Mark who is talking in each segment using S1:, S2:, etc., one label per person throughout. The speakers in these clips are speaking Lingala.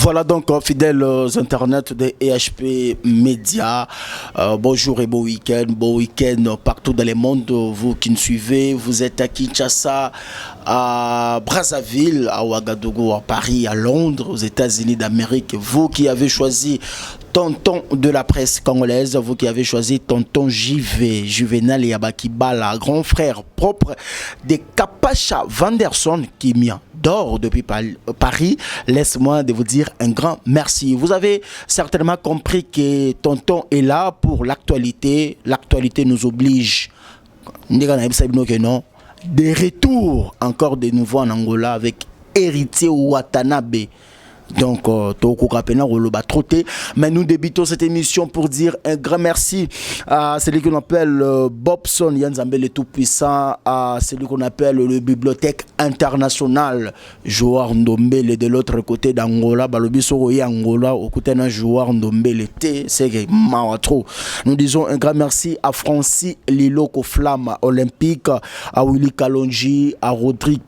S1: Voilà donc, fidèles internautes de EHP Média, bonjour et bon week-end partout dans le monde. Vous qui nous suivez, vous êtes à Kinshasa, à Brazzaville, à Ouagadougou, à Paris, à Londres, aux États-Unis d'Amérique. Vous qui avez choisi Tonton de la presse congolaise, vous qui avez choisi Tonton JV, Juvenal Yabakibala, grand frère propre de Kapacha Vanderson qui m'y dort depuis Paris. Laisse-moi de vous dire un grand merci. Vous avez certainement compris que Tonton est là pour l'actualité. L'actualité nous oblige. Que non. Des retours encore de nouveau en Angola avec Héritier Watanabe. Donc, trop, mais nous débutons cette émission pour dire un grand merci à celui qu'on appelle Bobson Yanzambe le Tout-Puissant, à celui qu'on appelle le Bibliothèque Internationale, joueur Ndombele de l'autre côté d'Angola, balobi soro Angola, au côté d'un joueur Ndombele T, c'est trop. Nous disons un grand merci à Francis Liloko Flamme Olympique, à Willy Kalonji, à Rodrigue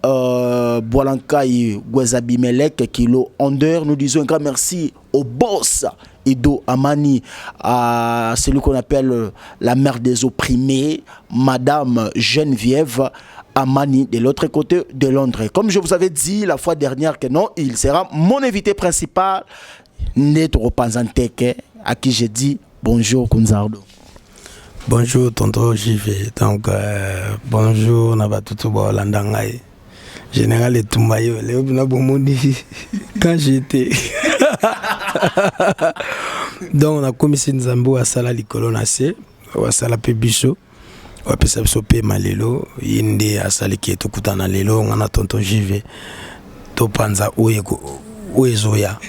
S1: Boalankai Gwezabimelek, Kilo Onder. Nous disons un grand merci au boss Edo Amani, à celui qu'on appelle la mère des opprimés, Madame Geneviève Amani, de l'autre côté de Londres. Comme je vous avais dit la fois dernière que non, il sera mon invité principal, Netro Panzanteke, à qui j'ai dit bonjour Kunzardo.
S2: Bonjour tonton JV. Donc bonjour na batutu bolanda ngai. Général Etumba yo leo na bomoni quand j'étais. Donc nakomisi Nzambe oyo asala likolo na se, oyo asala mpe biso, oyo apesa biso pema lelo. Ye nde asaliki tokutana lelo nga na tonton JV, topanza oyo oyo ezoya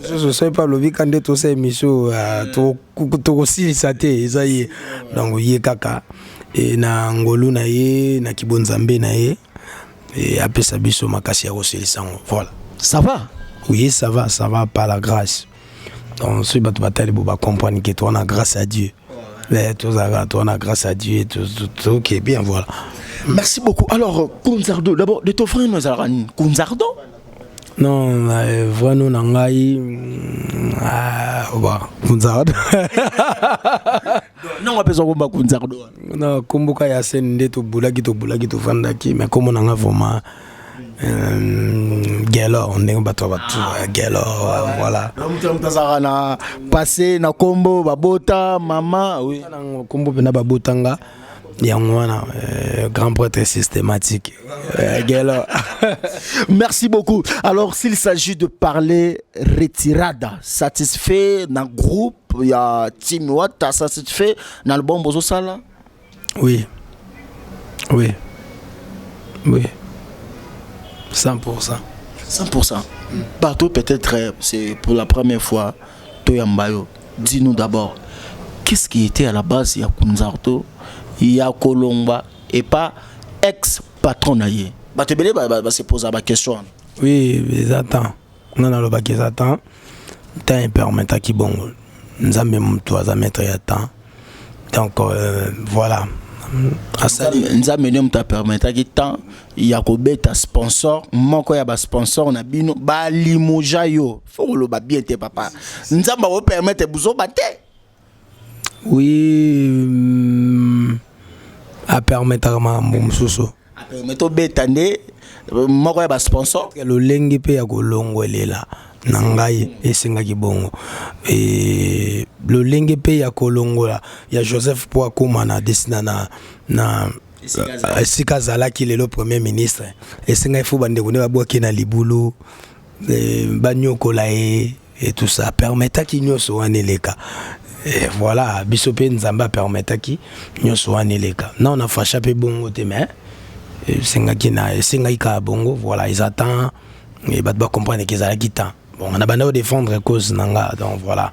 S2: mosusu. Soki mpe alobi ka nde tosala émission, tokosilisa te. Eza ye, donc ye kaka e na ngolu na ye, na kibonzambe na ye, e apesa biso makasi ya kosilisa yango. Voilà.
S1: Ça va?
S2: Oui, ça va, ça va, par la grâce. Donc soki bato batali bo bacomprendre ke towana grâce à Dieu, tozalaka towana grâce à Dieu, ok, bien, voilà.
S1: Merci beaucoup. Alors Kunzardo, d'abord de ton frère, ezalaka nini, Kunzardo?
S2: Non, vrai nom na ngai Kunzardo.
S1: Non, apesa komba Kunzardo.
S2: Na komboka ya scène nde tobulaki, tobulaki, tovandaki, mais kombo na nga vraiment Gelor, ndenge bato bato Gelor, voilà.
S1: Moto azalaka na passé na kombo babota mama, oui.
S2: Kombo mpena babotanga yango wana, grand prêtre systématique, Gelor.
S1: Merci beaucoup. Alors, s'il s'agit de parler retirada, satisfait dans le groupe ya Team Wata, satisfait dans l'album bozosala?
S2: Oui, 100%.
S1: 100%. Partout peut-être, c'est pour la première fois toyamba yo. Dis-nous d'abord, qu'est-ce qui était à la base ya Kunzardo ya kolongwa et pas ex patron na ye? Bato ebele base posa baquestion wana.
S2: Oui, eza temps nga nalobaki, eza temps, temps epermetaki bongo. Nzambe moto aza maître ya temps, donc voilà.
S1: Asali Nzambe nde moto apermetaki temps ya kobeta sponsor moko ya basponsor na bino balimoja yo. Fo koloba bien te, papa. Nzambe akopermettre buzoba te.
S2: Oui, apermetaka makambo mosusu.
S1: Apermettre obeta nde moko ya basponsor.
S2: Lolenge mpe ya kolongwelela na ngai esengaki bongo. E, lolenge mpe ya kolongola ya Joseph mpo akóma na desina na esika azalaki lelo premier ministre, esengaki fo bandeko nde babwaki na libulu, banyokola ye et tout ça. Permetaki nyonso wana eleka. Et voilà, biso mpe Nzambe apermetaki nyonso wana eleka. Na na fasha mpe bongo te, mais esengaki na esengaki kaka bongo. Voilà, eza temps e bato bacomprendre ke ezalaki temps. Bon, na banda odéfendre cause na nga, donc voilà,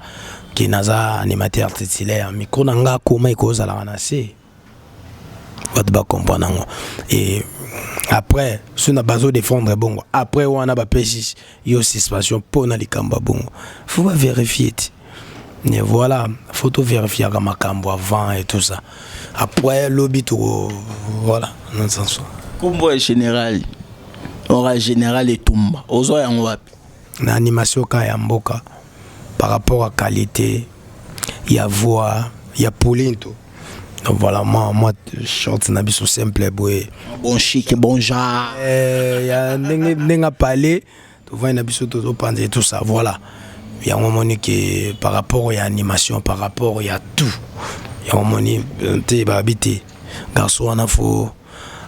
S2: ke naza animateur titulaire, micro na nga koma ekozalaka na se, bato bacomprendre yango. Et après so na bazodéfendre bongo, après wana bapesi yo suspension mpo na likambo ya bongo, faut bavérifie ti. Mais voilà, faut tovérifiaka makambo avant et tout ça. Après lobi to, voilà, dans sens.
S1: Kombo ya général, ora général Etumba, ozwa yango wapi?
S2: Na animation ka ya mboka par rapport à qualité ya voix ya Polinto. Donc voilà, moi short na biso simple boye.
S1: Bon chic, bon genre.
S2: Ya ndenge ndenge parler, tovandi na biso, tozopanza et tout ça, voilà. Yango omoni ke par rapport ya animation, par rapport ya tout, yango omoni te babi te garçon wana faut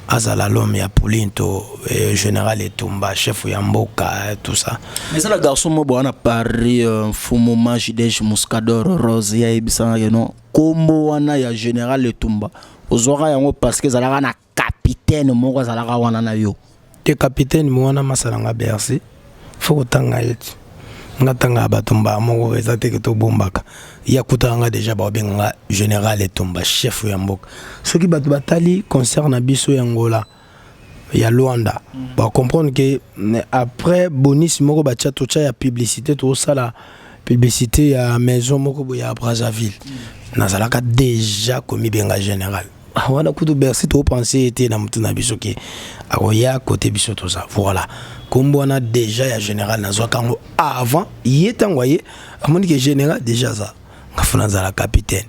S2: azala l'homme ya Polinto, général Etumba, chef ya mboka, tout ça.
S1: Mais eza na garçon moko wana Paris, Mfumu Magidege Muscador Rose, ya yebisanga ke non, kombo wana ya général Etumba ozwaka yango parce que ezalaka na capitaine moko azalaka wana na yo.
S2: Te, capitaine mo wana masalanga Bercy, faut kotanga ye ti nga ntanga ya bato mbala moko eza te ke tobombaka. Ye akutaka nga déjà, babenganga général Etumba, chef ya mboka. Soki bato batali concert na biso ya Ngola, ya Lwanda, bacomprendre ke après bonus moko batia, totya ya publicité, tozosala publicité ya maison moko boye ya Brazzaville, nazalaka déjà komibenga général wana. Kutu Bercy topense ete na motu na biso ke akoya kote biso toza. Voilà, kombo wana déjà ya général nazwaka yango avant ye. Ntango aye, amoni ke général déjà aza, nga funa azala capitaine,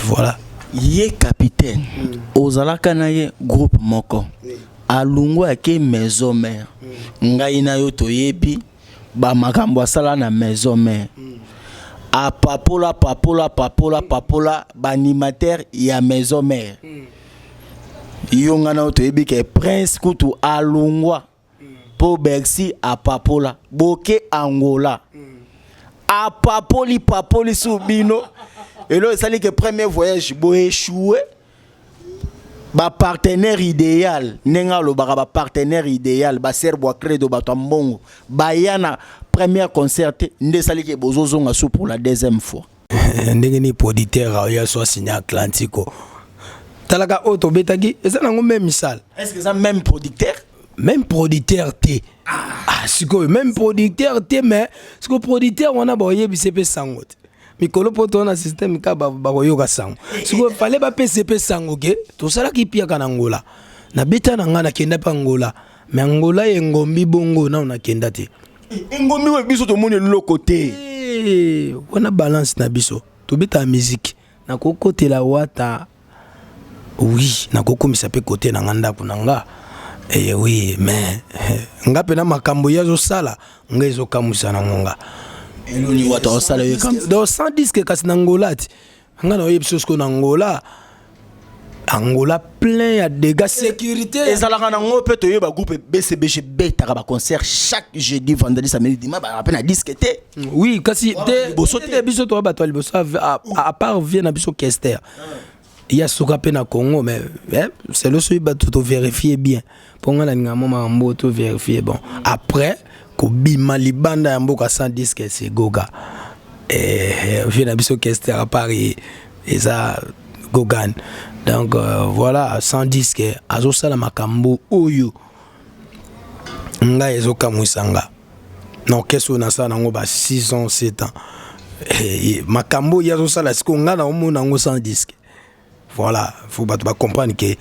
S2: voilà.
S1: Ye capitaine, ozalaka na ye groupe moko, alungwa ake maison mère. Ngai na yo toyebi bamakambo asala na maison mère, apapola papola papola papola baanimateur ya maison mère. Yo, ngai na yo toyebi ke Prince kutu alungwa mpo Bercy apapola. Boke Angola, apapoli papoli su bino. Elo esali ke premier voyage boéchoué. Bapartenaire idéal, ndenge alobaka, bapartenaire idéal, baser Boacredo, bato ya mbongo baya na première concert te, nde esali ke bozozonga su pour la deuxième fois.
S2: Ndenge nini producteur aoya so asigne Atlantico? Talaka oyo tobetaki, eza nango même salle.
S1: Est ce que eza même producteur?
S2: Même producteur te. Ah, sikoyo même producteur te, mais sikoyo producteur wana baoyebisa mpe sango te mikolo mpo toza na système ka bakoyoka sango. Sikoyo fale bapesa mpe sango ke tosalaki piaka na Ngola. Nabeta na ngai, nakenda mpe Ngola, mais Ngola engombi bongo nano nakenda te.
S1: Engombi oyo biso tomoni eloko te.
S2: Eh, wana balance na biso tobetaka musique. Nakokotela Wata, oui, nakokomisa mpe kote na nga ndako na nga. Eh, oui, mais nga mpe na makambo ye azosala nga ezokamwisa nango nga.
S1: Eloni Wata osala yo?
S2: Donc sans disque, kasi na Ngola ti nga na oyebi so sikoyo na Ngola, Angola plein ya dégâts, sécurité.
S1: Ezalaka nango mpe toyeba groupe BCBG betaka baconcert chaque jeudi, vendredi, samedi, dimanche, bazalaka mpe na disque te.
S2: Oui, kasi te.
S1: Liboso te.
S2: Te, biso toya bato ya liboso, à part vie na biso Kester ya suka mpe na Congo. Mais selo soki bato tovérifie bien, mpo nga nalinga mo makambo tovérifie. Bon, après kobima libanda ya mboka sans disque, c'est Goga. Vie na biso Kester, à part eza Gogan. Donc voilà, sans disque azosala makambo oyo ngai ezokamwisa nga na orchestre oyo nasala nango ba 6 ans, 7 ans. Makambo oyo azosala sikoyo, ngai naomona yango sans disque. Voilà, faut bato bacomprendre ke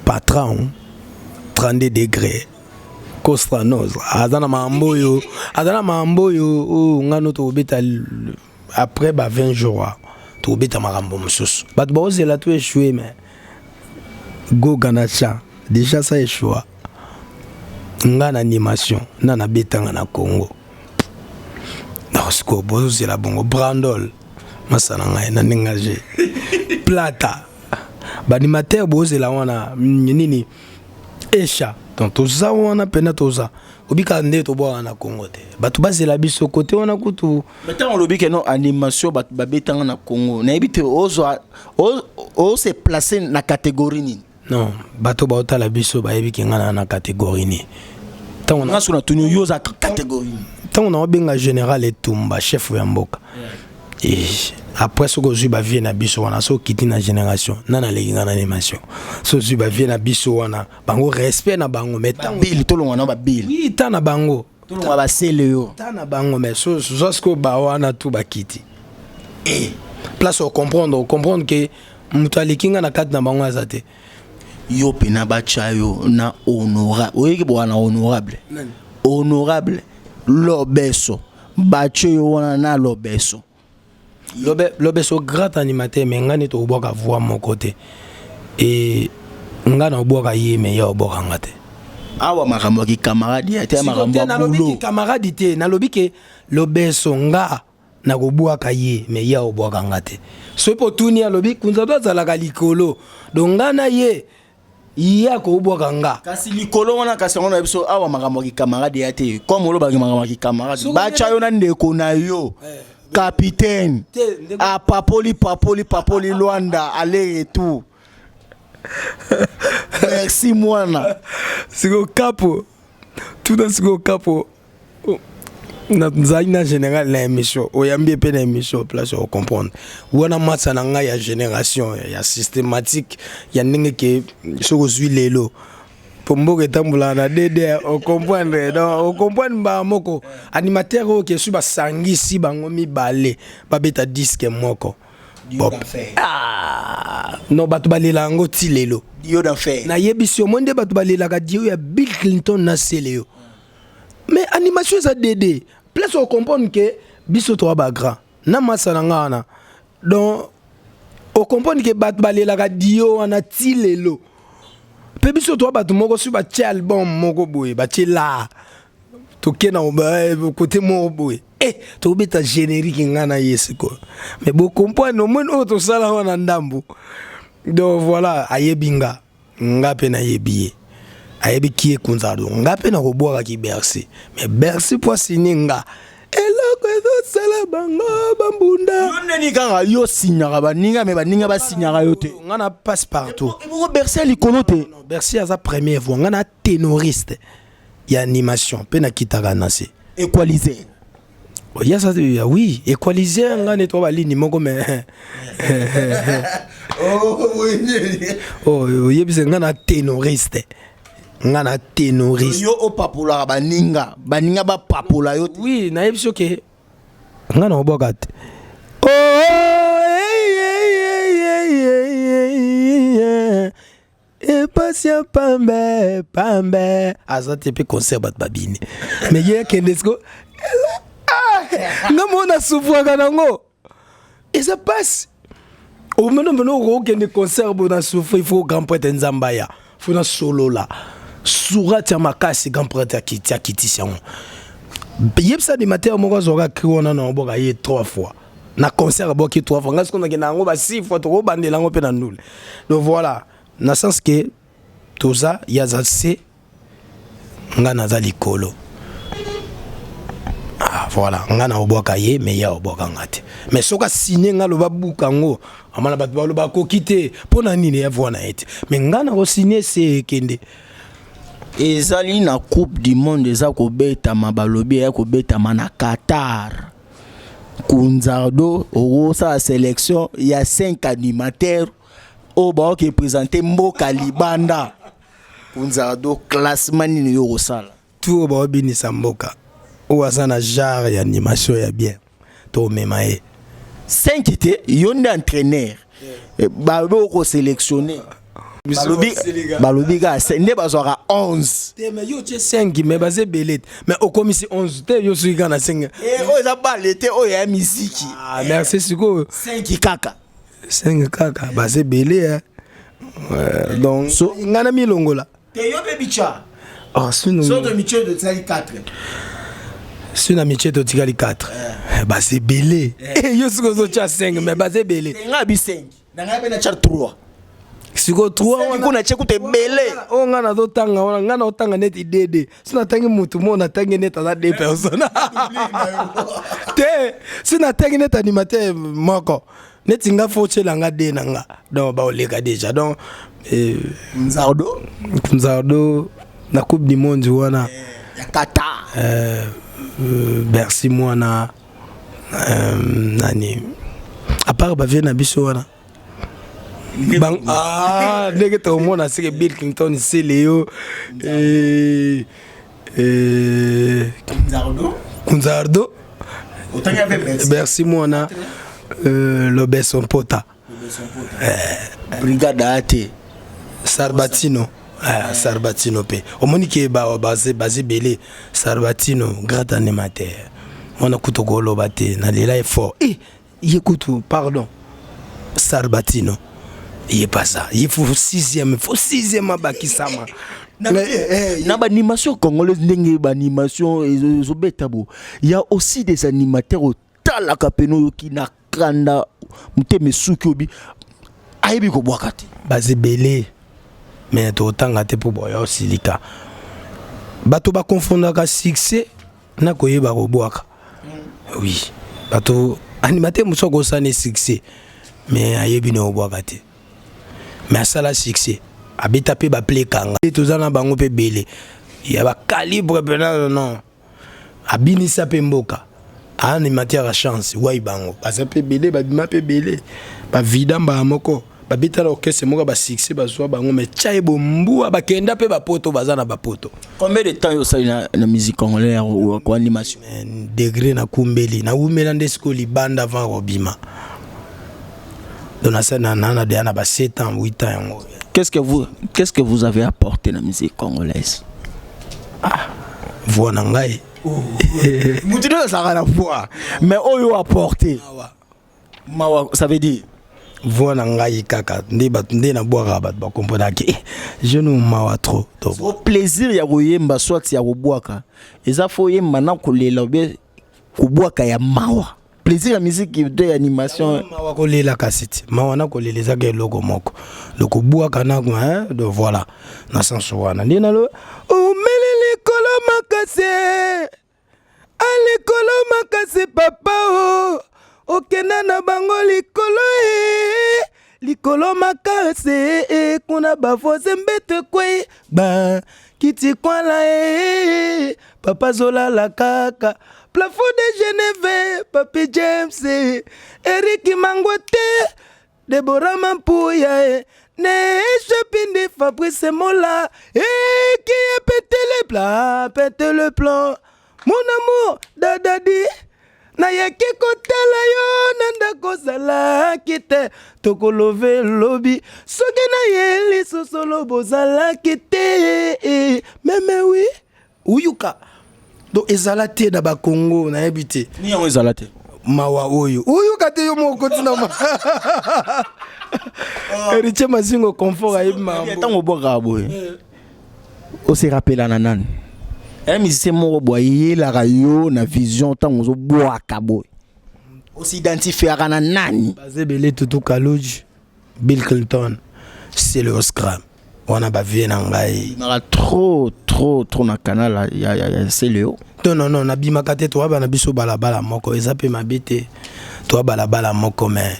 S2: patron 32 degré Costranos aza na makambo oyo, aza na makambo oyo oyo ngai no tokobeta après ba 20 jours, tokobeta makambo mosusu. Bato baozela to échoué, mais Goga na cha déjà ça échoua. Nga na animation na nabetanga na Congo. Donc sikoyo bozozela bongo Brandol masala ngai na ndenge age plata baanimateur bozela wana nini esha. Donc toza wana mpena, toza obika nde tobwaka na Congo te, bato bazela biso kote wana kutu.
S1: Mais ntango olobi ke no animation bato babetanga na Congo, nayebi te ozwa ose place na catégorie nini?
S2: Non, bato baotala biso bayebi ke ngai na catégorie nini.
S1: Ntango nga so natuni yo, oza catégorie nini?
S2: Ntango naobenga général Etumba, chef ya mboka, après soki ozwi bavie na biso wana, so okiti na génération nani aleki nga na animation, so ozwi bavie na biso wana, bango respect na bango, mais ntango
S1: Babili tolongwa na babili.
S2: Oui, ta na bango.
S1: Tolongwa basele yo.
S2: Ta na bango, mais so zwa sikoyo bawana tu bakiti place, ocomprendre ke moto aleki nga na kati na bango aza te.
S1: Yo mpena batya yo na honorable, oyeki boka na honorable, honorable. Lobeso batie yo wana na Lobeso.
S2: Lobeso grand animateur, mais nga nde tokobwaka voix moko te. E nga na obwaka ye, mais ye obwaka nga te.
S1: Awa makambo ya kikamarade ya te, makambo ya boulot.
S2: Camarade te, nalobi ke Lobeso, nga nakobwaka ye, mais ye obwaka nga te. Soki mpo tuni, alobi Kunzardo azalaka likolo, donc nga na ye, ye akobwaka nga.
S1: Kasi likolo wana, kasi yango na biso awa makambo ya kikamarade ya te. Comme olobaki makambo ya kikamarade, batya yo na ndeko na yo capitaine apapoli papoli papoli Lwanda aller retour. Merci mwana.
S2: Sikoyo kapo tuna, sikoyo kapo nazali na général na émission, oyambi ye mpe na émission, place ocomprendre wana masa na ngai ya génération ya systématique ya ndenge ke soki ozwi lelo mpo mboka etambolaka na dd, ocomprendre. Donc ocomprendre mbala moko animateur oyo ke soki basangisi bango mibale, babeta disque moko. Ah, non, bato balela yango ti lelo.
S1: Duo d'enfer.
S2: Nayebisi yo, mo nde bato balelaka duo ya Bill Clinton na sele yo, mais animation eza dd, place ocomprendre ke biso toa bagrand na masa na nga wana. Donc ocomprendre ke bato balelaka duo wana ti lelo. Mpe biso toa bato moko, soki batie album moko boye, batie la toke na kote moko boye, eh, tobeta générique nga na ye sikoyo, mais bocomprendre omoni oyo tosala wana ndambu. Donc voilà, ayebi nga, nga mpe nayebi ye, ayebi ki Ekunzardo, nga mpe nakobwakaki Bercy, mais Bercy mpo asigne nga, eloko ezosala bango bambunda.
S1: Yo ndeni kaka yo signaka baninga, mais baninga basignaka yo te.
S2: Nga na passe partout.
S1: Ebongo Bercy ya likolo te?
S2: Non, Bercy aza première voix, nga na ténoriste ya animation mpe nakitaka na se.
S1: Équalisé.
S2: Ya ça, oui, équalisé, nga ne to balini moko, mais oh, oyebisa nga na ténoriste, nga na ténoriste.
S1: Yo opapolaka baninga, baninga bapapola yo te.
S2: Oui, nayebi soki nga na obwaka te. Oh, hey, hey, hey, hey, hey, epasi ya pambe pambe aza te mpe concert bato babini, mais ye akende siko nga moko nasufraka nango, eza pasi. Omona mbona okokende concert bo na souffre, il faut grand prêtre Nzambe aya, faut nasolola surati ya makasi, grand prêtre akiti, akitisi yango. Yebisa animateur moko azwaka cri wana na oboka ye trois fois na concert, abwaki trois fois, nga sikoyo nakenda yango ba six fois, tokobandela yango mpe na ndule. Donc voilà, na sens ke toza, ye aza se, nga naza likolo. Ah, voilà, nga na obwaka ye, mais ye obwaka nga te. Mais soki asigne nga, aloba buka yango, amana bato baloba akoki te mpo na nini, ya voix na ye te, mais nga na kosigne se ekende.
S1: Ezali na Coupe du monde eza kobetama, balobi eya kobetama na Qatar. Kunzardo, okosala sélection ya 5 animateurs oyo baoki présente mboka libanda. Kunzardo, classement nini yo okosala?
S2: Tu oyo baobinisa mboka, oyo aza na genre ya animation ya bien, tomema ye.
S1: 5 te, yo nde entraîneur, balobi okosélectionne, balobi kaka nde bazwaka 11.
S2: Te, mais yo tie 5, mais baza ebele te, mais okomisi 11 te, yo soki kaka na 5.
S1: Oyo eza bale te, oyo ya miziki.
S2: Ah, merci. Sikoyo
S1: 5 kaka.
S2: 5 kaka, baza ebele, donc so ngai na milongola.
S1: Te, yo mpe bicha.
S2: Oh,
S1: so to mitie, totikali 4.
S2: Si na mitie totikali 4, baza ebele. Yo soki ozotya 5, mais baza ebele.
S1: Ngai bi 5 na ngai mpe natya 3.
S2: Sikoyo 3.
S1: Kuna tie kuta ebele.
S2: Oyo ngai nazotanga wana, ngai naotanga neti dd, so natangi mutu moko, natangi neti aza deux personnes te. Si natangi neti animateur moko neti nga, faut otyela nga de na nga, donc baoleka déjà. Donc
S1: Nzardo.
S2: Nzardo na Coupe du monde wana.
S1: Ya Qatar.
S2: Bercy mwana, nani à part bavie na biso wana. Ah, ndenge tokomona seke Bill Clinton sele yo.
S1: Nzardo.
S2: Kunzardo, Bercy mwana, Lobeso Mpota.
S1: Brigade aya te.
S2: Sarbatino. Ah, Sarbatino mpe omoni ke baza ebele. Sarbatino, grand animateur wana, kutu koloba te, nalela ye fort. Eh, ye kutu, pardon, Sarbatino ye paza ye faut sixième, faut sixième abakisama.
S1: Na baanimation congolaise, ndenge baanimation ezobeta bo, ya aussi des animateurs otalaka pene, oyoki na kanda, motema esuki, obi ayebi kobwaka te.
S2: Baza ebele, mais totanga te mpo boya osilika. Bato bakonfondaka succès na koyeba kobwaka. Oui, bato, animateur mosusu akosala succès, mais ayebi na kobwaka te, mais asala succès, abeta mpe baplekanga. Toza na bango mpe ebele ya bacalibre mpena. Non, abinisa mpe mboka, animateur ya chance wai. Bango baza mpe ebele, babima mpe ebele, bavida mbala moko, babeta na orchestre moko, basuccès bazwa bango, mais tia ye bombua, bakenda mpe bapoto, baza na bapoto.
S1: Combien de temps osali na musique congolaise ko animation?
S2: Degré nakumbeli, nawumela nde sikoyo libanda avant kobima. Donc nasali na deya na ba 7 ans, 8 ans yango.
S1: Qu'est-ce que vous avez apporté na musique congolaise?
S2: Ah, voix na ngai.
S1: Mutu nyonso azalaka na voix, mais oyo apporté mawa, ça veut dire?
S2: Voix na ngai kaka nde bato nde nabwakaka, bato bakomprenaki jeune mawa trop.
S1: So plaisir ya koyemba soit ya kobwaka eza faut oyemba na kolela obie kobwaka ya mawa, plaisir ya musique to ya animation?
S2: Mawa kolela, kasi ti mawa na kolela ezaka eloko moko, lokobwaka na, donc voilà, na sens wana nde nalo omeli likolo makasi, alikolo makasi, papa o okenda na bango likolo e likolo makasi e, kuna bavoisin mbeto ekwei, ba kiti kwala e, papa azolala kaka plafond de Geneve. Papi James, Erik Mangwate, Debora Mampuya e ne Chapindi, Fabrice Mola e qui a pété le plan, pété le plan, mon amour dadadi. Nayaki kotala yo na ndako, ozalaki te. Tokolove lobi soki naye lisusu, lobo ozalaki te meme wi uyuka. Donc ezala te na Bakongo, nayebi te.
S1: Ni yango ezala te.
S2: Mawa oyo uyuka te, yo moko ntina Héritier Mazingo Confort ayebi makambo.
S1: Ntango obwakaka boye, ose rappela na nani? Ya musicien moko boye ayelaka yo na vision ntango ozobwaka boye, osiidentifiaka na nani?
S2: Baza ebele: Tutu Kaluji, Bill Clinton, Celeo Scram, wana bavie na ngai.
S1: Maka trop trop trop na canal ya Celeo.
S2: Non, non, non, nabimaka te. Toyaba na biso balabala moko, eza mpe mabe te, toya balabala moko, mais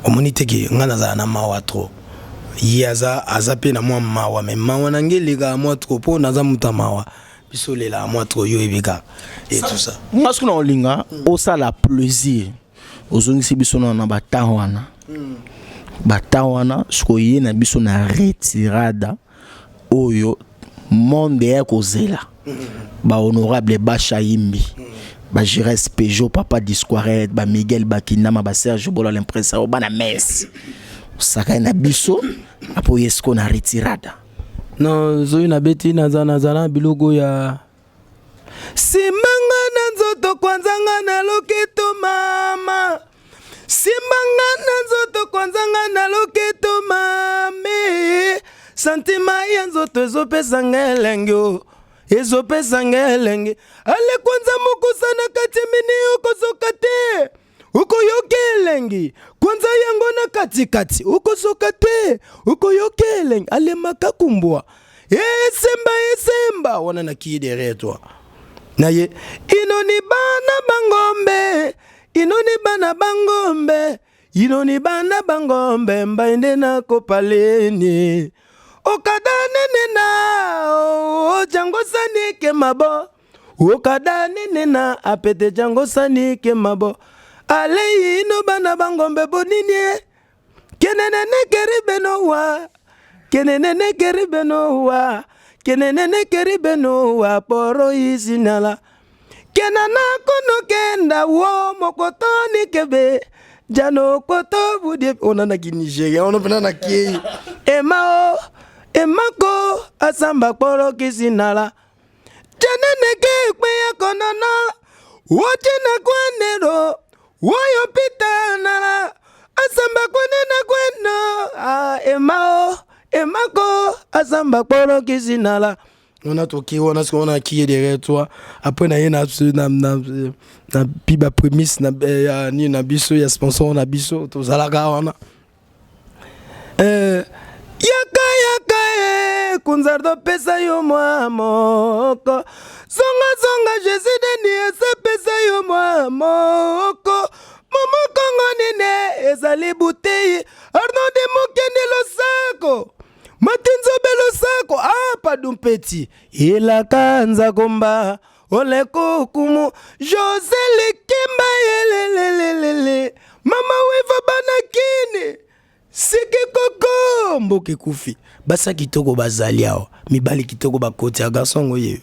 S2: omoni te ke ngai nazala na mawa trop. Ye aza mpe na mwa mawa, mais mawa na ngai elekaka mwa trop, mpo naza moto ya mawa. Biso olelaka mwa trop, yo oyebi kaka et tout ça.
S1: Nga soki na olinga osala plaisir, ozongisi biso na batemps wana, batemps wana. Soki oye na biso na retirada oyo, monde ya kozela bahonorable Basha Yimbi, bagires Peugeot, papa Disquaret, bamiguel Bakindama, baserge Bola l'impresa oyo bana mes osakani na biso apo ye sikoyo na retirada.
S2: Non, soki nabeti, naza na biloko ya simbanga na nzoto kwanzanga na loketo mama, simbanga na nzoto kwanzanga na loketo mame, sentiment ya nzoto ezopesanga elengi o, ezopesanga elengi. Ale kwanza mokusa na kati mini, okozoka te, okoyoka elengi. Kwanza yango na katikati, okozoka te, okoyoka elengi. Alemaka kumbwa esemba esemba wana na qui derrière toi na ye. Inoni bana bangombe, inoni bana bangombe, inoni bana bangombe, mbai nde nakopaleni okada nene na ojango sanike mabo, okada nene na apete jango sanike mabo. Ale ino bana bangombe bonini kenenene keri beno wa kenenene keri beno wa kenenene keri beno wa poro isinala kenana kono kenda wo mokotoni kebe jano koto budie. Onanaki Nigeria, ona mpena nakei ema o. Emako asamba kporo kisinala. Jeneneke ekpe ya konono. Wochina kwenero. Woyo pita nala. Asamba kwenena kweno. Ah, emao. Emako asamba kporo kisinala. Wana toki wana soki wana qui est derrière toi. Après na ye na na na na pi ba prémisse na ya nini na biso ya sponsor na biso tozalaka wana. Yaka yaka e kunzardo pesa yo mwa moko. Zonga zonga Jésus deni esa pesa yo mwa moko. Momo Kongo nene ezali bouteille. Arnaud de Mokende losako. Matinzobe losako. Ah padumpeti. Elaka nzakomba. Ole kukumu. José Likemba yelelelelele. Mama weva banakini. Siki koko mboka ekufi. Basa kitoko bazali awa. Mibali kitoko bakoti ya garçon ngo ye.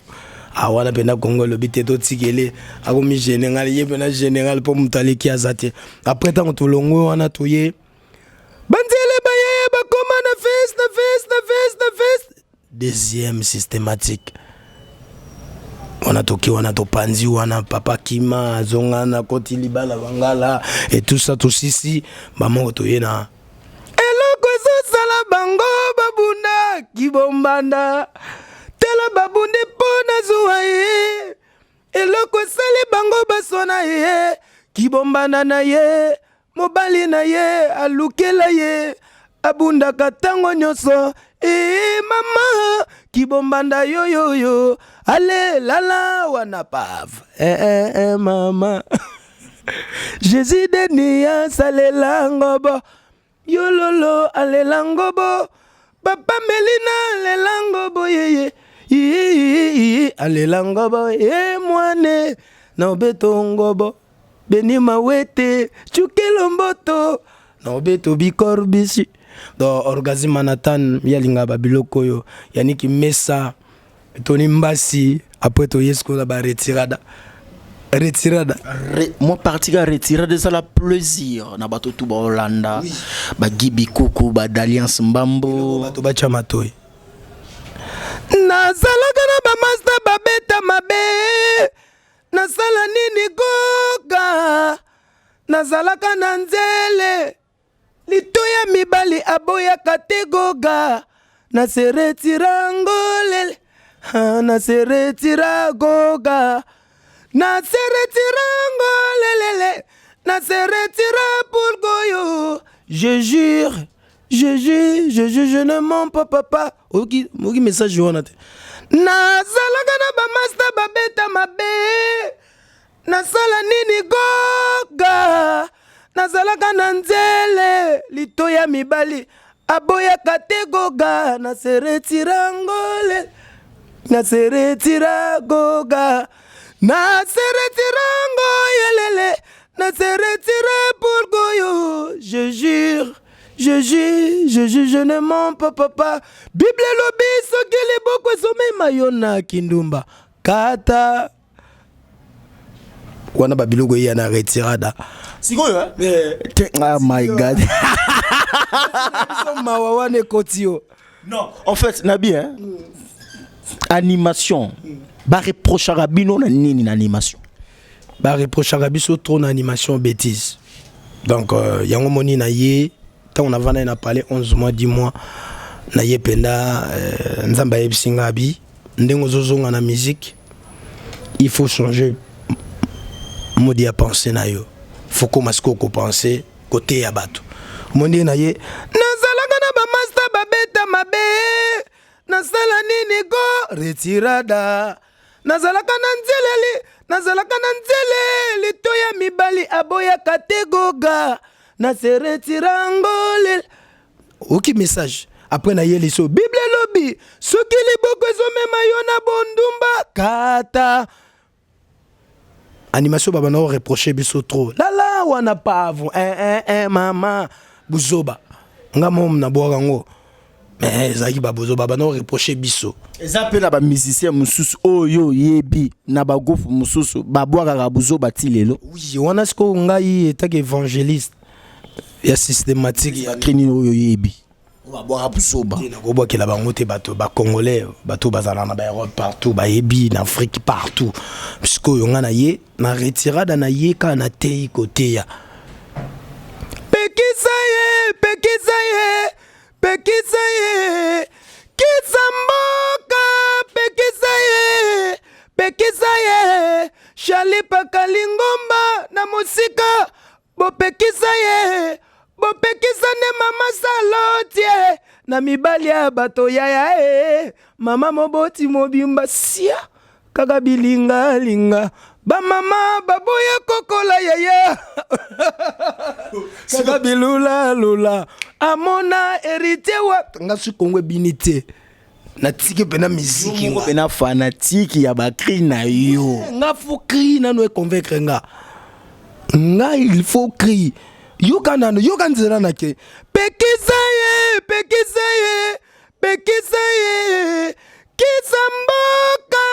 S2: Awana mpena Kongo elobi te totikele akomi général ye mpena général mpo moto aleki aza te. Après ntango tolongwe wana toye banzele bayeye bakoma na fes na fes na fes na fes deuxième systématique wana toki wana topanzi wana papa kima azonga na koti libala bangala et tout ça tosisi bamoko toye na eloko ezosala bango babunda kibombanda tala babundi mpo nazwa ye eloko esali bango baswana ye kibombanda na ye mobali na ye alukela ye abundaka ntango nyonso e mama kibombanda yoyoyo ale lala wana pave eh, eh, eh, mama Jésus deni asalela ngobo yololo alela ngobo papa melina alela ngobo yeye alela ngobo ye mwane na obeto ngobo beni mawete cukelo mboto na obeto bikorbisi. Donc orgasme Manhattan yalinga babiloko oyo yaniki mesa toni mbasi après toye sikoyo na baretirada retirada.
S1: Moi parti ka retirada ezala plaisir na bato tu baolanda. Oui. Bagibi kuku badalliance mbambo
S2: bato batya matoi. Nazalaka na bamasta babeta mabe nasala nini koka nazalaka na nzele litoya mibali aboyaka te goga nase retira ngolele nase retira goga nase retira ngolelele nase retira pour goyo. Je jure, je jure, je jure, je ne mens pas papa. Oki oki message wana te. Nazalaka na bamasta babeta mabe nasala nini goga nazalaka na nzele litoya mibali aboyaka te goga nase retira ngole nase retira goga nase retira ngoyelele nase retira pour goyo. Je jure, je jure, je jure, je ne mens pas papa. Bible elobi soki liboko ezomema yo na kindumba kata wana babiloko eya na retirada.
S1: Sikoyo oh my God.
S2: Mawa wana ekoti yo.
S1: Non, en fait nabi hein, animation bareprochaka bino na nini na animation?
S2: Bareprochaka biso trop na animation bêtise. Donc yango moni na ye ntango navanda ye na palais 11 mois, 10 mois na ye mpenza Nzambe ayebisi nga abi ndenge ozozonga na musique, il faut changer mode ya pensée na yo, faut koma sikoyo kopense koteya bato. Mo ndenge na ye nazalaka na bamasta babeta mabe nasala nini ko retirada nazalaka na nzeleli nazalaka na nzele litoya mibali aboyaka te goga nase retira ngolele. Oki message après na ye liso Bible elobi soki liboko ezomema yo na bondumba kata. Animation babanda koreproche biso trop lala wana pavu eh, eh, eh, mama buzoba nga momo nabwaka yango mais ezalaki babozoba babanda koreproche biso.
S1: Eza mpe na bamusicien mosusu oyo oyebi na bagroupe mosusu babwakaka buzoba ti lelo?
S2: Oui, wana sikoyo ngai etaki évangéliste ya systématique ya
S1: nini oyo oyebi? Babwaka buzoba.
S2: Nakobwakela bango te. Bato bacongolais, bato bazala na baEurope partout, bayebi na Afrique partout. Sikoyo nga na ye na retirada na ye kaka natei koteya. Pekisa ye, pekisa ye, pekisa ye, kisa mboka, pekisa ye, pekisa ye, Shali Pakalingomba na mosika, bopekisa ye, bopekisa nde mama Salotie na mibali ya bato yaya e mama moboti mobimba sia kaka bilingalinga, bamama baboya kokola yaya kaka bilulalula, amona héritier wa nga si Kongo ebini te, natiki mpena miziki.
S1: Moko mpena fanatique ya bacri na yo.
S2: Nga faut cri nano econvaincre nga. Nga il faut cri, yoka nano, yoka nzela na ke. Pekisa ye, pekisa ye, pekisa ye, kisa mboka,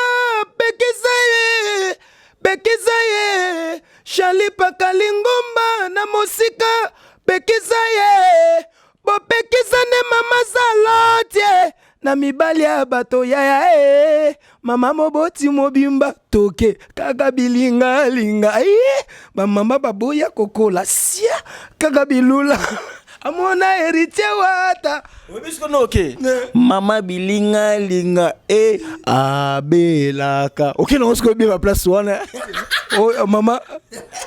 S2: pekisa ye, pekisa ye, Shali Pakalingomba na mosika, pekisa ye, bopekisa nde mama Salotie na mibali ya bato yaya e mama moboti mobimba toke kaka bilingalinga e bamama baboya kokola sia kaka bilula, amona héritier wata.
S1: Oyebi sikoyo oke mama bilingalinga e abelaka oke nango sikoyo oyeba place wana.
S2: Oh, mama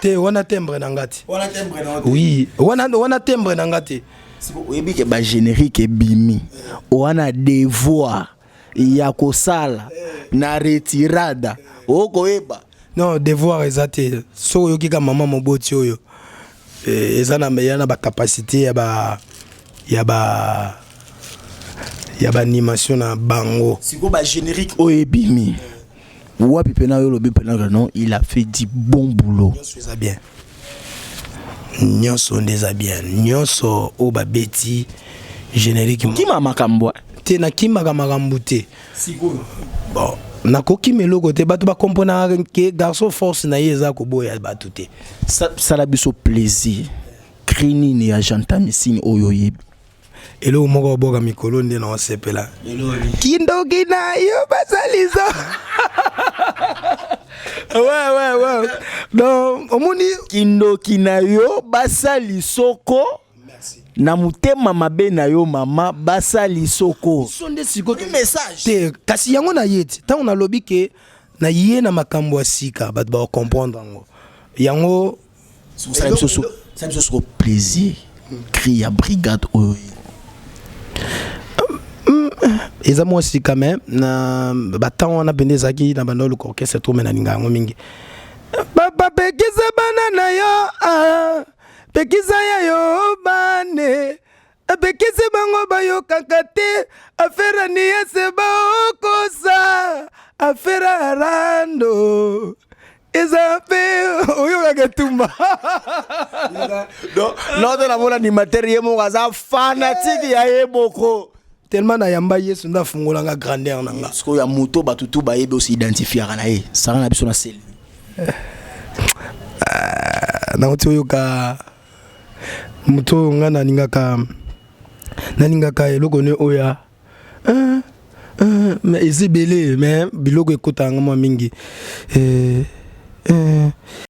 S2: te, wana timbre na nga te.
S1: Wana timbre na.
S2: Oui, wana timbre na nga te.
S1: Oyebi ke bagénérique ebimi wana, devoir ya kosala na retirada okoyeba.
S2: Non, devoir eza te. Soki oyoki ka mama moboti oyo eza na ya na bacapacité ya baanimation na bango.
S1: Sikoyo bagénérique oyo ebimi wapi mpena oyo olobi mpena que non, il a fait du bon boulot?
S2: Nyonso eza bien, nyonso nde eza bien, nyonso oyo babeti générique.
S1: Kima makambo.
S2: Te, nakimaka makambo te. Bon, nakokima eloko te. Bato bakomponaka ke garçon force na ye eza koboya bato te.
S1: Sala biso plaisir, cri nini ya Gentamisini oyo oyebi?
S2: Eloko moko oboka mikolo nde na osepela, kindoki na yo basalisa. Ouais, donc omoni.
S1: Kindoki na yo basali soko na motema mabe na yo mama basali soko.
S2: So nde sikoyo
S1: message.
S2: Te, kasi yango na ye ti ntango nalobi ke na ye na makambo ya sika, bato bakocomprendre yango yango.
S1: Sala biso soko plaisir, cri ya brigade oyo.
S2: Eza mwa sika, me na batango wana mpenza ezalaki na banda oluka orchestre to me nalinga yango mingi. Papa, pekisa bana na yo, ah, pekisa ya yo bane, apekisi bango bayokaka te, affaire niese baokosa, affaire arando eza mpe oyokaka etumba.
S1: Noto namona animateur ye moko aza fanatique ya ye moko.
S2: Tellement nayamba Yesu nde afungolanga grandeur na nga.
S1: Sikoyo ya moto bato tu bayebi osi identifiaka na ye, sanga na biso na seli.
S2: Nauti oyoka moto oyo nga nalingaka eloko ne oyo mais eza ebele, mais biloko ekotaka nga mwa mingi.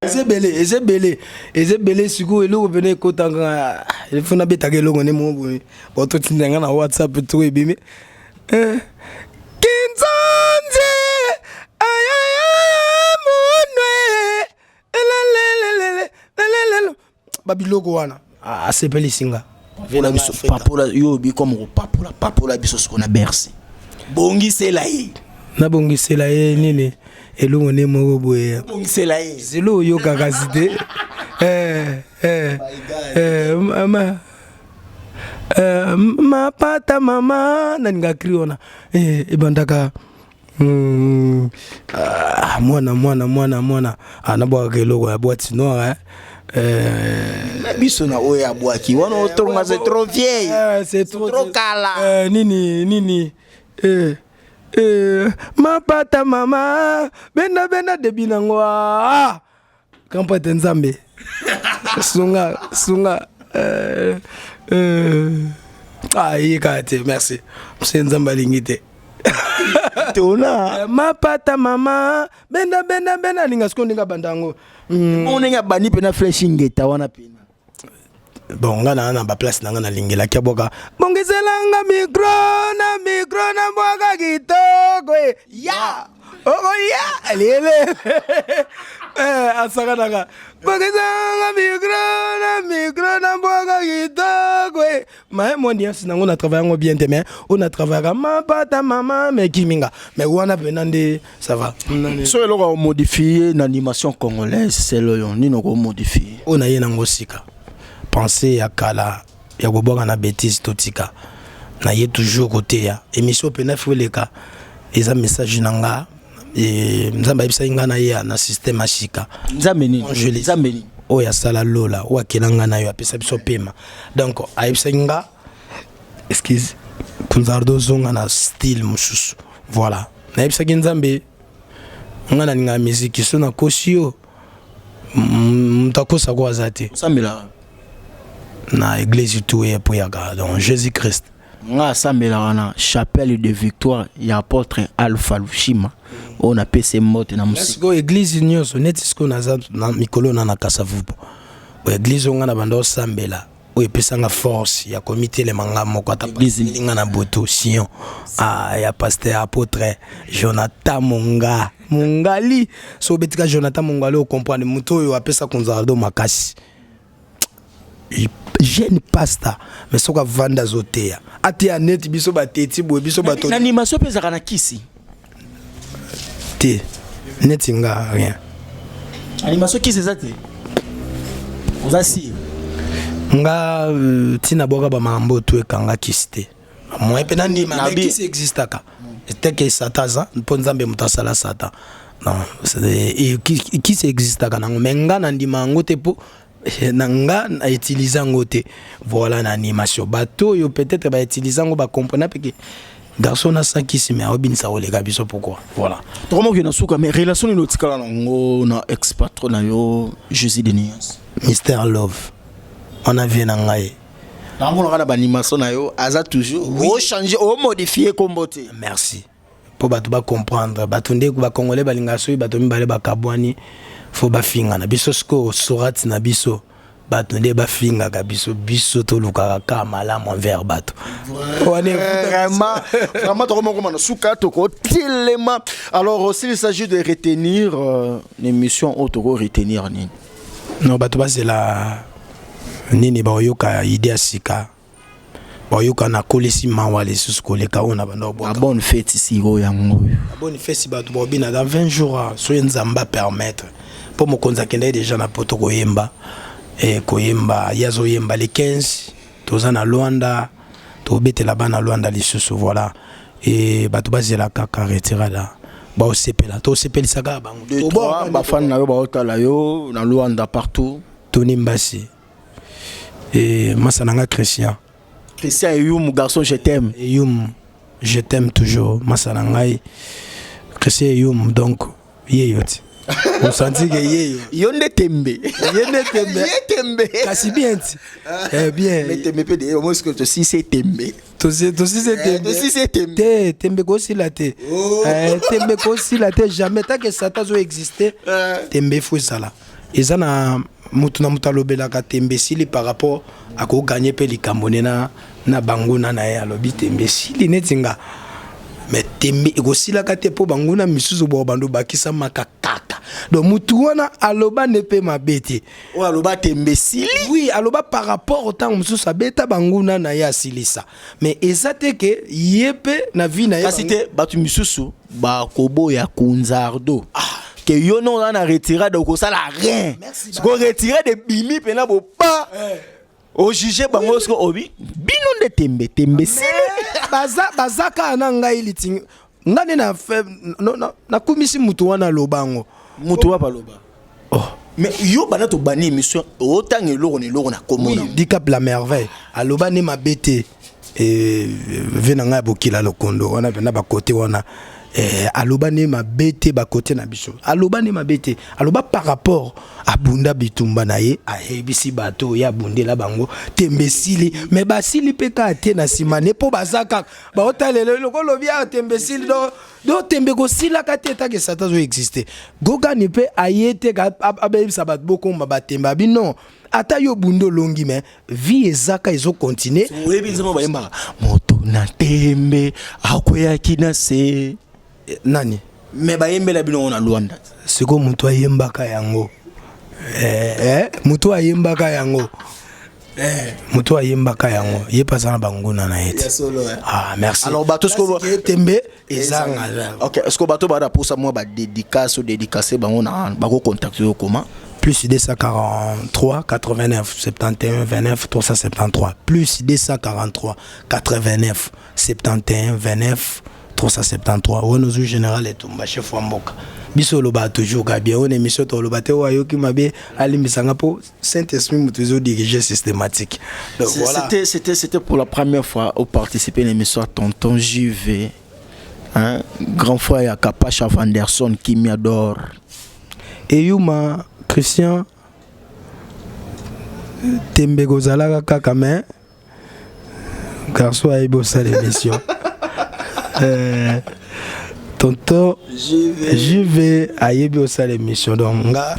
S2: Eza ebele, eza ebele, eza ebele. Sikoyo eloko pene ekotanga, il faut nabetaka eloko nde moko boye batotinda nga na WhatsApp to ebimi. Kinzonzi ayaya munwe elelelele elelele, babiloko wana asepelisi nga.
S1: Biso papola yo obi comme kopapola papola biso siko na Bercy, bongisela ye.
S2: Nabongisela ye nini? Eloko nde moko boye.
S1: Bongisela ye.
S2: Zelo oyokaka si te. Mama, mapata mama nalinga cri wana ebandaka ah, mwana mwana mwana mwana nabwakaka eloko ya boîte noire.
S1: Na biso na oyo abwaki wana otonga, c'est trop vieille.
S2: C'est trop,
S1: trop kala.
S2: Nini nini, mapata mama benda benda debi nango, ah! Grand prêtre Nzambe sunga sunga. Ah, ye kaka te, merci. Se Nzambe alingi te.
S1: Tona.
S2: Mapata mama, benda benda benda, alinga sikoyo ndenge abanda yango.
S1: Bongo ndenge abandi mpena flèche ngeta wana mpena.
S2: Bon, nga na baplace na nga nalingelaki abwaka bongiselanga micro na micro na bwaka kitoko e ya okoya lele asakanaka bongiselanga micro na micro na bwaka kitoko e ma mwa nuance nango na travaille yango bien te, mais oyo na travaillaka mapata mama mais kiminga, mais wana mpena nde ça va.
S1: So eloko omodifie na animation congolaise, selo oyo nini okomodifie?
S2: Oyo naye nango sika, pensée ya kala ya kobwaka na bétise, totika. Naye toujours koteya émission mpena fo eleka, eza message na nga. Nzambe ayebisaki nga na ye na système ya sika.
S1: Nzambe nini?
S2: Angelis.
S1: Nzambe nini?
S2: Oyo asala lola, oyo akela nga na yo, apesa biso pema. Donc ayebisaki nga: "Excuse, Kunzardo, ozonga na style mosusu." Voilà, nayebisaki Nzambe: "Nga nalingaka miziki, so nakosi yo, moto akosako aza te."
S1: Osambelaka?
S2: Na église tu ye po yaka, donc Jésus Christ.
S1: Nga asambelaka na Chapelle de Victoire ya apôtre Alpha Lushima, oyo napesi mbote na mosika.
S2: Sikoyo église nyonso neti sikoyo naza na mikolo na Kasavubu, bo église oyo nga na banda osambela, oyo epesanga force ya komitelema nga moko ata
S1: Église nini?
S2: Nga na boto Sion, ah, ya pasteur apôtre Jonathan Monga Mongali. So obetika Jonathan Mongali, ocomprendre moto oyo apesa Kunzardo makasi, jeune pasteur, mais soki avanda azoteya, ateya neti biso bateti boye, biso bato.
S1: Na animation mpe ezalaka na kisi?
S2: Te, neti nga rien.
S1: Animation kisi eza te, oza sire?
S2: Nga ntina bwaka bamakambo oyo tu ekanga kisi te, moyen mpe nandima.
S1: Nabi-
S2: Kisi existaka teke Satan aza mpo Nzambe moto asala Satan. Non, kisi existaka nango, mais nga nandima yango te, mpo na nga na utilise yango te. Voilà, na animation bato oyo peut-être bautilize yango, bacomprena peke garçon na kisi, mais aobinisa koleka biso, pourquoi? Voilà.
S1: Tokomokende na suka, mais relation nini otikala nango na ex patron na yo, Jésus de Nuance?
S2: Mister Love wana, vie na ngai.
S1: Namonaka na baanimation na yo, aza toujours. Ochange, omodifie kombo te?
S2: Merci, mpo bato bacomprendre, bato nde bacongolais balingaka soki bato mibale bakabwani, fo bafingana. Biso sikoyo sorati na biso, bato nde bafingaka biso, biso tolukaka kaka malamu envers bato.
S1: Vraiment, vraiment, tokomokoma na suka, tokotelema. Alors, s'il s'agit de retenir l'émission oyo, toko retenir nini?
S2: Non, bato bazela nini, baoyoka idée ya sika, baoyoka nakolisi mawa lisusu koleka oyo na banda
S1: obwaka. Bonne fête sikoyo yango oyo.
S2: Bonne fête, bato baobina dans 20 jours, soki Nzambe apermettre, mpo mokonzi akendaki déjà na poto koyemba, koyemba ye azoyemba le 15, toza na Lwanda, tobetela bana Lwanda lisusu. Voilà, e bato bazela kaka retirada, baosepela, tosepelisa kaka bango.
S1: Bafani na yo baotala yo na Lwanda partout.
S2: Tony Mbasi e masa na nga Christian.
S1: Christian Eyum, garçon, je t'aime.
S2: Eyum, je t'aime toujours, masa na ngai Christian Eyum. Donc ye yo ti osanti ke ye yo.
S1: Yo nde tembe.
S2: Ye nde tembe.
S1: Ye tembe.
S2: Kasi bien ti, eh bien.
S1: Mais tembe mpe de au moins que tosisi tembe.
S2: Tosisi tembe.
S1: Tosisi tembe.
S2: Te, tembe kosila te. Tembe kosila te, jamais. Tant que Satan azo existe, tembe fo ezala. Eza na mutu na mutu alobelaka tembe esili par rapport akoganye mpe likambo nde na banguna na ye, alobi tembe esili neti nga, mais tembe ekosilaka te, mpo banguna misusu bao bando bakisamaka kaka. Donc mutu wana aloba nde mpe mabe te.
S1: Oyo aloba tembe esili.
S2: Oui, aloba par rapport ntango mosusu abeta banguna na ye, asilisa, mais eza te ke ye mpe na vie na ye.
S1: Kasi te, bato misusu bakoboya Kunzardo, ah, ke yo no oza na retirade, okosala rien. Siko retirade ebimi mpena bopa ojuge bango, siko obi bino nde tembe, tembe sili.
S2: Baza kaka na ngai litingi, nga nde nakumisi mutu wana aloba yango.
S1: Mutu wapi aloba?
S2: Oh.
S1: Mais yo banda tobani émission, otanga eloko na eloko na komona.
S2: Oui, Dicap la Merveille aloba nde mabe te, ve na ngai ya bokila lokondo wana mpena bakote wana. Aloba nde mabe te, bakote na biso aloba nde mabe te. Aloba par rapport abunda bitumba na ye, ayebisi bato oyo abundela bango, tembe esili. Me basili mpe kaka te na nsima ne, mpo baza kaka baotalela eloko olobi awa, tembe esili. Donc tembe kosilaka te etake Satan azoexiste. Gogani mpe aye te abeyebisa bato bokomba batembe abi non. Ata yo bundi, olongi, mais vie ezaka, ezocontinue.
S1: Oyebi nzembo bayembaka, moto na tembe akweyaki na se?
S2: Nani?
S1: Me bayembela bino na Lwanda.
S2: Sikoyo moto ayembaka yango, moto ayembaka yango, moto ayembaka yango, ye mpe aza na banguna na ye te. Ah, merci.
S1: Alors bato
S2: sikoyo tembe ezanga.
S1: Ok, est ce que bato bada posa mwa badédicace, odédicace bango na bakocontacte yo comment?
S2: Plus 243 89 71 29 373, plus 243 89 71 29 373. Wana ozwi général Etumba, chef wa mboka biso. Olobaka toujours ka bien. Oyo émission toloba te, oyo ayoki mabe alimbisanga, mpo Saint Esprit moto ezodirige systématique.
S1: Donc voilà. C'était pour la première fois au participer à l'émission à Tonton JV, hein, grand frère ya Kapacha Vanderson qui m'adore.
S2: Eyuma Christian, tembe kozalaka kaka, mais garçon ayebi osala émission. Tonton JV ayebi osala émission. Donc nga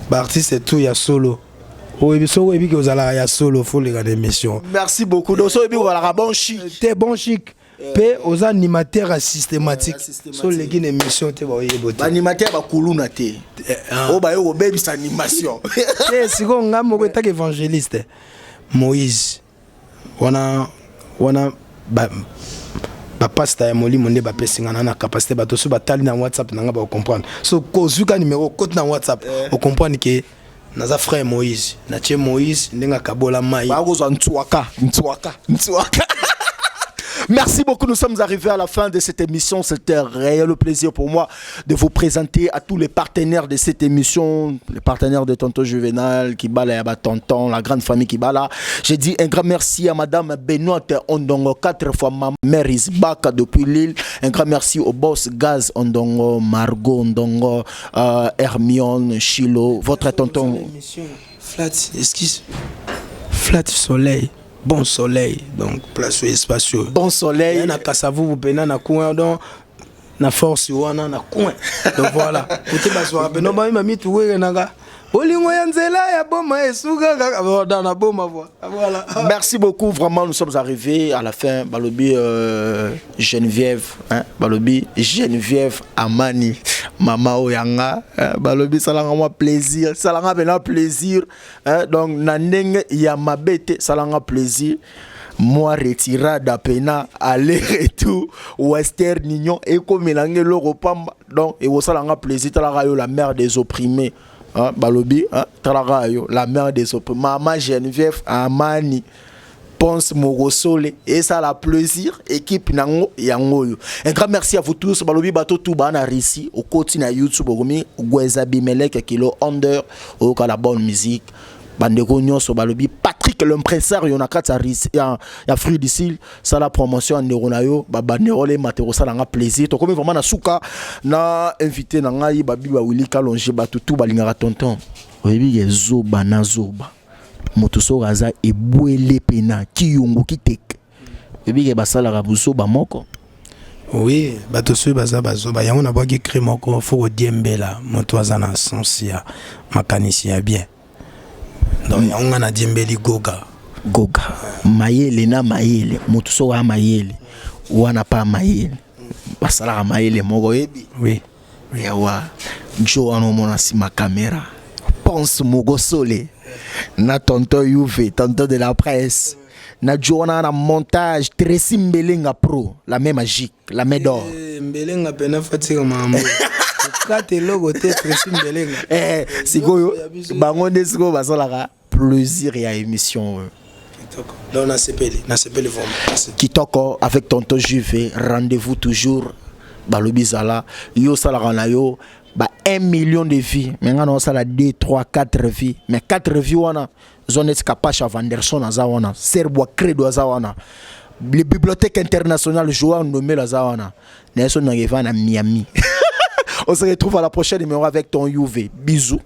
S2: baartiste tout ya solo, oyebi, soki oyebi ke ozalaka ya solo, faut leka na émission.
S1: Merci beaucoup. Donc so oyebi ozalaka bon chic.
S2: Te, bon chic mpe oza animateur ya systématique, so oleki na émission te, baoyeba te.
S1: Baanimateur bakuluna te oyo baye kobebisa animation.
S2: Te, sikoyo nga moko etaka évangéliste Moïse wana wana, bapasta ya molimo nde bapesi nga na capacité. Bato so batali na WhatsApp na nga, bakocomprendre. So kozwi ka numéro, okoti na WhatsApp, ocomprendre ke naza frère Moïse, natie Moïse ndenge akabola mai.
S1: Bakozwa ntswaka ntswaka ntswaka. Merci beaucoup, nous sommes arrivés à la fin de cette émission. C'était un réel plaisir pour moi de vous présenter à tous les partenaires de cette émission, les partenaires de Tonton Juvenal, Kibala Yaba Tonton, la grande famille Kibala. J'ai dit un grand merci à Madame Benoît Ondongo, quatre fois ma mère Isbaka depuis Lille. Un grand merci au boss Gaz Ondongo, Margot Ondongo, Hermione, Chilo, votre tonton.
S2: Flat, excuse. Flat Soleil. Bon Soleil, donc place oyo, espace oyo.
S1: Bon Soleil.
S2: Na Kasavubu mpena na coin, donc na force wana na coin. Donc voilà, kote bazwaka mpena bayima mitu werenaka bolingo ya nzela ya boma esuka kaka na boma. Voilà.
S1: Merci beaucoup, vraiment, nous sommes arrivés à la fin. Balobi Geneviève, hein, balobi Geneviève Amani, mama oyanga, hein, balobi salanga moi plaisir, salanga bena plaisir, hein, donc na ndenge ya mabete, salanga plaisir. Moi retirada pena aller retour Western Union ekomelanga eloko pamba. Donc ekosalanga plaisir. Talaka yo, la mère des opprimés, hein, balobi, hein, talaka yo, la mère des opprimés, mama Geneviève Amani Ponce Morosole, et ça la plaisir équipe nango yango oyo. Un grand merci à vous tous. Balobi bato tout ba na Russie, okoti na YouTube, okomi Gweza Bimelek Kilo Under, oyoka la bonne musique. Bandeko nyonso, balobi Patrick l'impresario na kati ya Fruit du Sud, sala promotion ya ndeko na yo, babanderole emate, kosalanga plaisir. Tokomi vraiment na suka na invité na ngai, babi bawili Kalonge. Bato tu balingaka tonton, oyebi ke zoba na zoba, moto soki aza ebwele pena kiyungu kiteke, oyebi ke basalaka buzoba moko.
S2: Oui, bato soki baza bazoba, yango nabwaki cri moko, faut kodiembela moto aza na sens ya makanisi ya bien. Donc yango nga nadiembeli Goga.
S1: Goga mayele na mayele, moto soki aya mayele wana pa mayele, basalaka mayele moko, oyebi.
S2: Oui.
S1: Yawa jo wana, omona nsima caméra, Pense Mogosole na tonton Yuve, tonton de la presse, na jo wana na montage, Tracy Mbelenga pro, la main magique, la main d'or.
S2: Eh, Mbelenga pena fatika mambo okata eloko te, Tracy Mbelenga.
S1: Eh, sikoyo bango nde sikoyo basalaka plaisir ya émission oyo.
S2: Donc nasepeli, nasepeli vraiment.
S1: Kitoko avec tonton Juve. Rendez-vous toujours. Balobi zala yo, osalaka na yo ba 1 million de vues, mais nga na osala 2 3 4 vues, mais 4 vues wana zo neti Kapasha Vanderson aza wana, Serbwa Credo aza wana. Les bibliothèques internationales, Joan Nomel aza wana. Nelson Nangeva na Miami. On se retrouve à la prochaine numéro avec ton UV. Bisous.